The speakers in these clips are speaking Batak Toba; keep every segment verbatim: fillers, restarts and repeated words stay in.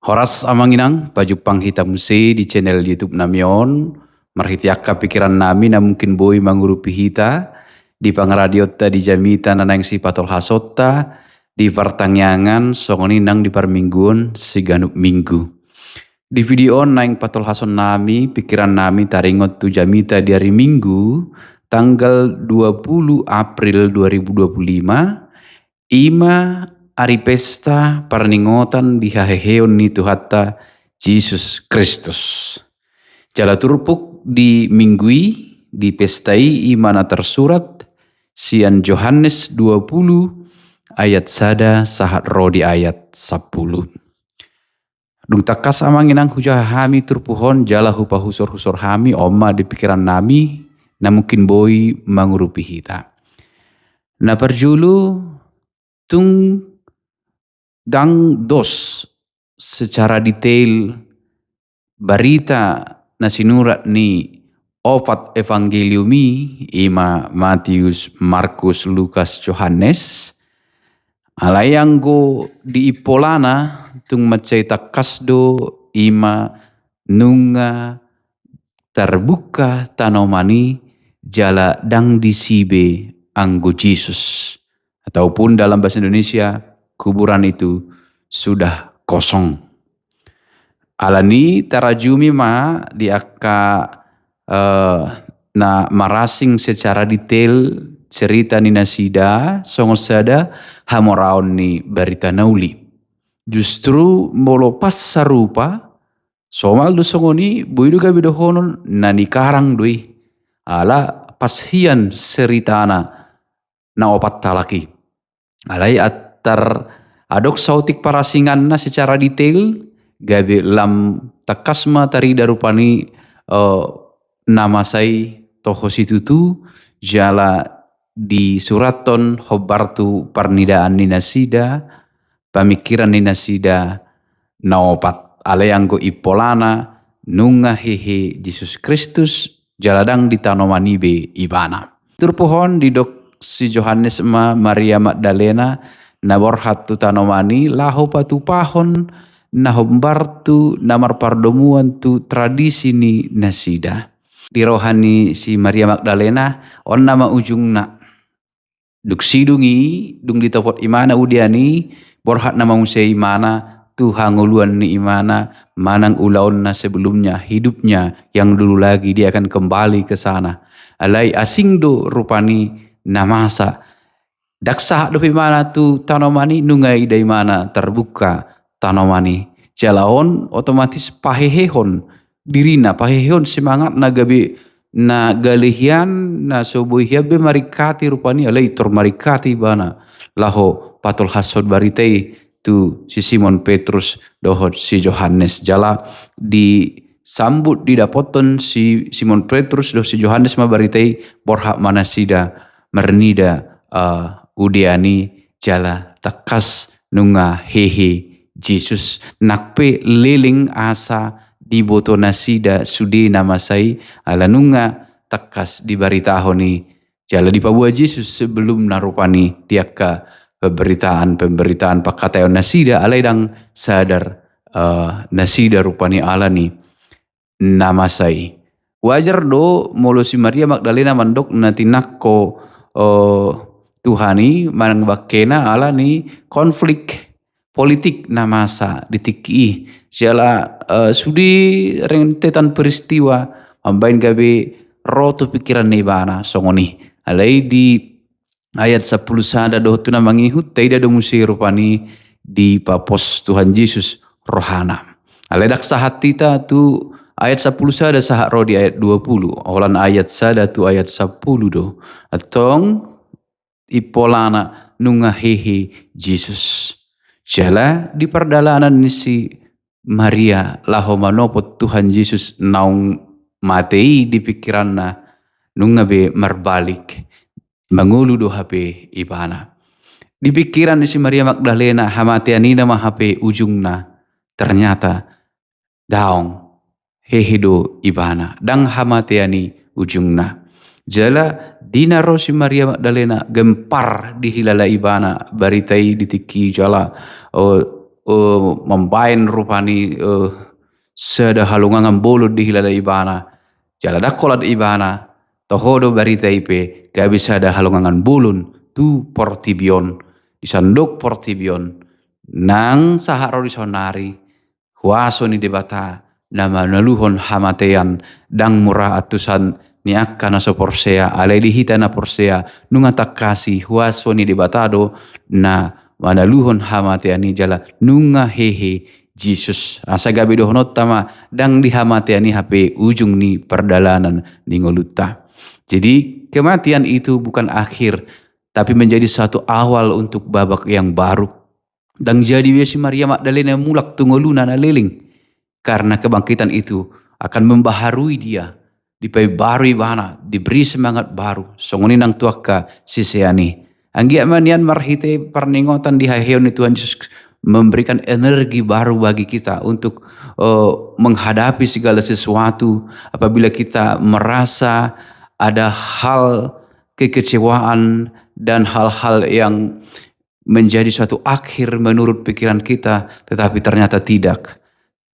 Horas amang inang, pajumpang hita muse di channel YouTube nami on, marhite angka pikiran nami na mungkin boi mangurupi hita, di pangaradionta di jamita na naeng sipatolhasonta, di partangiangan songon i nang di parmingguon siganup minggu. Di video on naeng patolhason nami, pikiran nami taringot tu jamita di ari Minggu, tanggal dua puluh April dua ribu dua puluh lima, ima ari pesta parningotan di haheheon ni Tuhanta Jesus Kristus. Jala turpuk di minggu i, di pesta i ima na tarsurat sian Johannes dua puluh ayat sada sahat ro di ayat sampulu. Dung tangkas amang inang hujaha hami turpuk on jala hupahusor-husor hami on ma di pikiran nami na mungkin boi mangurupi hita. Na parjolo, tung ndang dos secara detail barita na sinurat ni opat evangelium i, ima Matius, Markus, Lukas, Johannes. Alai anggo di impolana tung mansai tangkas do ima nunga tarbuka tanoman i jala ndang disi be anggo Jesus. Ataupun dalam bahasa Indonesia, kuburan itu sudah kosong. Alani tarajumi ma di angka, eh, na marasing secara detail cerita ni nasida songon sada hamoraon ni barita na uli. Justru molo pas sarupa, somal do songon i, boi do gabe dohonon na nikarang do i. Ala pas hian seritana na opat halak i. Alai antar adong saotik parasinganna secara detail, gabe lam tangkas ma tarida rupani, eh, na masa i toho situtu, jala disurathon hombar tu parnidaan ni nasida, pamikiran ni nasida na opat. Alai anggo impolana nunga hehe Jesus Kristus, jala ndang di tanoman i be ibana. Turpuk on didok si Johannes ma Maria Magdalena na borhat tu tanoman i laho patupahon na hombar tu na marpardomuan tu tradisi ni nasida. Di roha ni si Maria Magdalena, on nama ujungna. Dung sidung i, dung ditopot imana udean i, borhat nama muse imana tu hangoluan ni imana manang ulaonna sebelumnya, hidupnya yang dulu lagi, dia akan kembali ke sana. Alai asing do rupani na masa. Ndang sahat dope imana tu tanoman i, nunga ida imana tarbuka tanoman i. Jala on otomatis pahehehon dirina, pahehehon semangatna, gabe na gale hian, na so boi hian be maringkati rupani, alai tor maringkati ibana laho patolhashon barita i tu si Simon Petrus dohot si Johannes. Jala disambut, didapothon si Simon Petrus dohot si Johannes ma barita i, borhat ma nasida marnida, eh, udean i, jala tangkas nunga hehe Jesus. Nang pe leleng asa diboto nasida sude na masa i, ala nunga tangkas dibaritahon i, jala dipaboa Jesus sebelumna rupani di angka pemberitaan-pemberitaan pangkataion nasida, alai ndang sadar, eh, nasida rupani alani na masa i. Wajar do molo si Maria Magdalena mandok na tinangko, eh, Tuhan i manang bangkena alani konflik politik na masa di tingki i. Jala, eh, sude rentetan peristiwa mambaen gabe ro tu pikiran ni ibana songon i. Alai di ayat sampulu sada dohot tu na mangihut, taida do muse rupani dipapos Tuhan Jesus rohana. Alai ndang sahat hita tu ayat sampulu sada sahat ro di ayat dua puluh, holan ayat sada tu ayat sampulu do. Antong impolana nunga hehe Jesus. Jala di pardalanan ni si Maria laho manopot Tuhan Jesus naung mate i di pikiranna, nunga be marbalik, mangolu do hape ibana. Di pikiran ni si Maria Magdalena, hamatean i nama hape ujungna. Ternyata daong, hehe do ibana, ndang hamatean i ujungna. Jala di na ro si Maria Magdalena, gempar dihilala ibana barita i di tingki i, jala, oh, eh, mambaen rupani, eh, sada halongangan bolon dihilala ibana, jala ndang holan ibana, toho do barita i pe gabe sada halongangan bolon tu portibi on, di sandok portibi on, nang sahat ro di saonnari, huaso ni Debata na manaluhon hamatean, ndang mura antusan ni angka na so porsea, alai di hita na porsea, nunga tangkasi huaso ni Debata do na manaluhon hamatean i jala nunga hehe Jesus. Asa gabe dohononta ma, ndang di hamatean i hape ujung ni pardalanan ni ngolunta. Jadi, kematian itu bukan akhir, tapi menjadi satu awal untuk babak yang baru. Ndang jadi be si Maria Magdalena mulak tu ngoluna na leleng, karena kebangkitan itu akan membaharui dia, dipabaru ibana, diberi semangat baru, songon i nang tu angka sisean i. Anggiat ma nian marhite parningotan di haheheon ni Tuhan Jesus memberikan energi baru bagi kita untuk, eh, menghadapi segala sesuatu. Apabila kita merasa ada hal kekecewaan dan hal-hal yang menjadi suatu akhir menurut pikiran kita, tetapi ternyata tidak.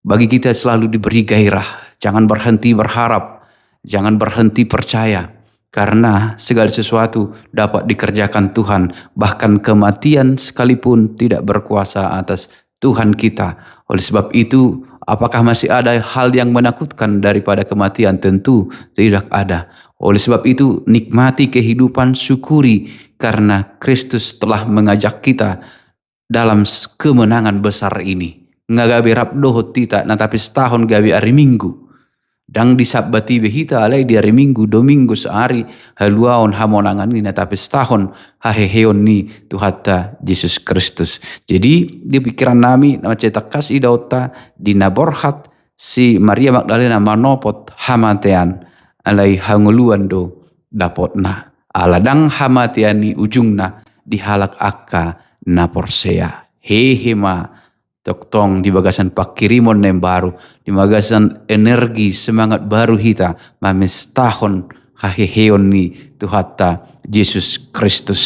Bagi kita selalu diberi gairah, jangan berhenti berharap, jangan berhenti percaya, karena segala sesuatu dapat dikerjakan Tuhan, bahkan kematian sekalipun tidak berkuasa atas Tuhan kita. Oleh sebab itu, apakah masih ada hal yang menakutkan daripada kematian? Tentu tidak ada. Oleh sebab itu, nikmati kehidupan, syukuri karena Kristus telah mengajak kita dalam s-, kemenangan besar ini. Nga gabe rap dohot hita, na tapistahon gabe ari Minggu. Ndang di Sabbat i be hita, alai di ari Minggu, Domingus, ari haluaon hamonangan i na tapistahon haheheon ni Tuhanta Jesus Kristus. Jadi, di pikiran nami, na mansai tangkas idaonta, di na borhat si Maria Magdalena manopot hamatean, alai hangoluan do dapotna. Ala ndang hamatean i ujungna di halak angka na porsea. Hehe ma tongtong di bagasan panghirimon na imbaru, di bagasan energi semangat baru hita mamestahon haheheon ni Tuhanta Jesus Kristus.